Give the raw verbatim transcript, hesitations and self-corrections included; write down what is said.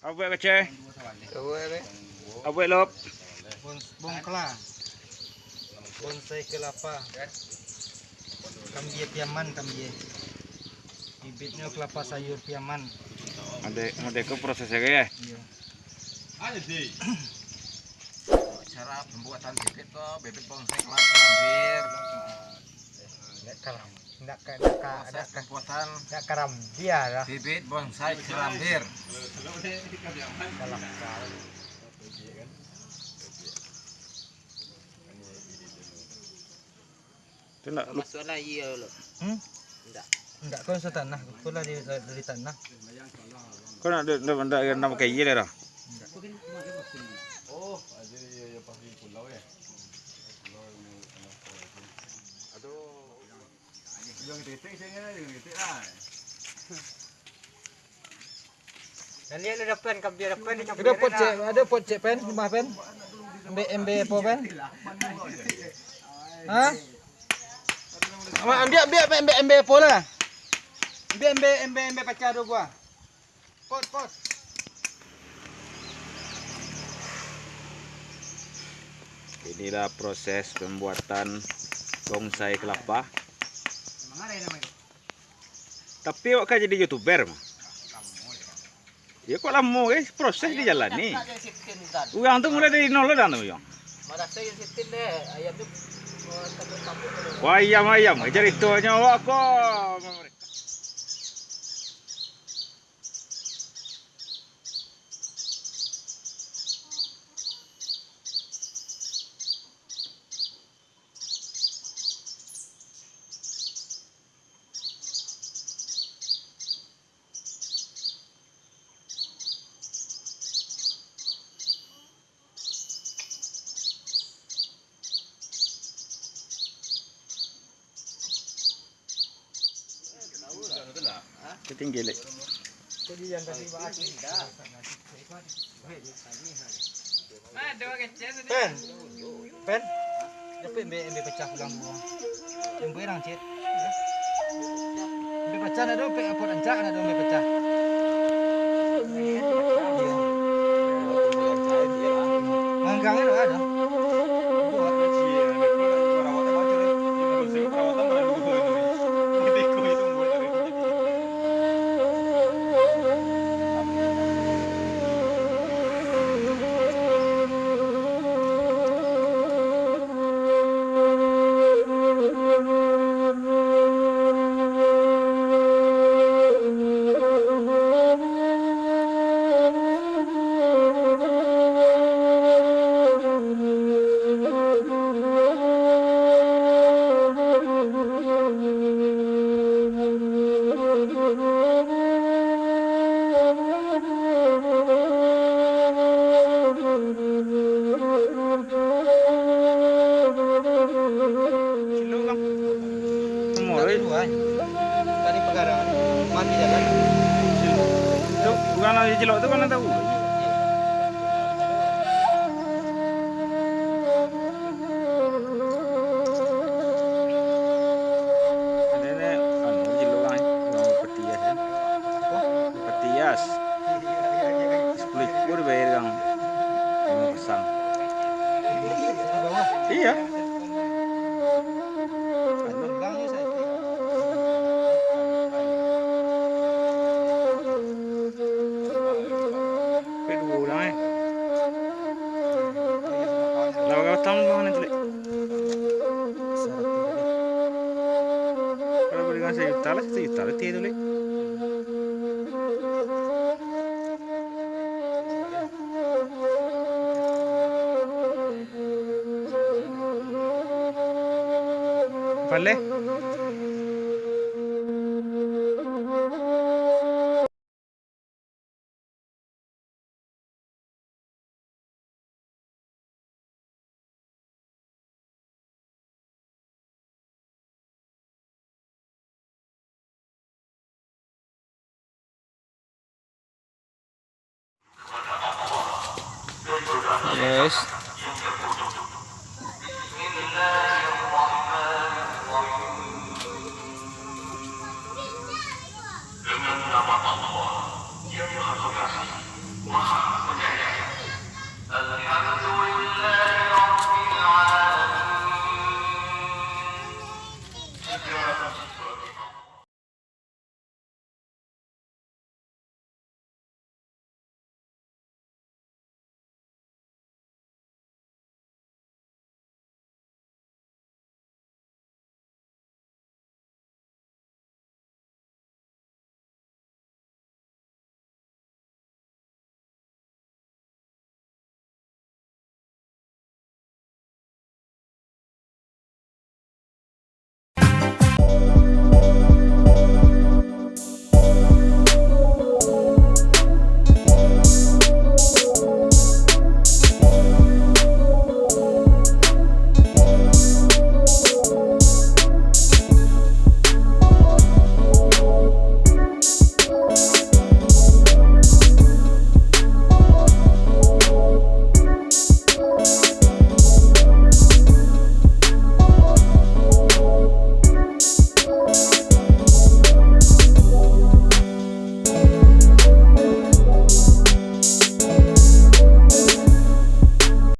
Abuak kacau. Abuak, Lop. Bons-, bongkla. Bonsai kelapa. Kambie Piaman, kambie. Bibitnyo kelapa sayur Piaman. Ade, ade ko prosesnyo ko, yo? Iyo. Cara pembuatan bibit ko, bibit bonsai kelapa, hampir. Ndak karam-, ndak ka-, ndak ka-, Proses ndak ka-, pembuatan ndak karambia lah. Bibit bonsai kerambir. Galak kau. Tu ndak lu- Masuaklah iyo lo. Hmm? Ndak. Ndak, kau usah tanah. Kau lah dari, dari tanah. Kau nak, ndak, ndak, ndak, ndak pakai iyo lah. Ndak. Oh, jadi iyo, iyo pasti pulau yo. Aduh. Ado pot cek, ado pot cek pen, rumah pen. Embe, embe apo pen? Ha? Ambiak, ambiak, ambiak, ambiak apo lah. Ambiak, ambiak, ambiak, ambiak pacah duo buah. Pot, pot. Inilah proses pembuatan bonsai kelapa. Tapi awak ka jadi youtuber mah. Iyo, kok lamo, guys, proses dijalani. Urang tu mulai dari nol lah tu, yo. Wah, ayam, ayam, caritonyo awak ko. Tinggi, Lek. Pen. Pen. Dapek embe, embe pacah pulang dulu. Embe rang, cek. Embe pacah nak do, pek apo rancak nak do embe pacah. Ngangkang tu ado. Cilok, Bang. Umur, eh. Tadi pagarakan. Mati jalan. Tu, urang nan cilok tu kan nan tahu. Ado ni, anu, cilok urang, urang Patias, kan? Patias. Sapuluah ikua dibayar urang. Limo pasang. Iyo. Tapi duo urang, eh. Lah, batang bang nanti, Lek. Kalau bali dengan sajuta lah, sajuta lah tiyo tu, Lek. Paleh. Yes,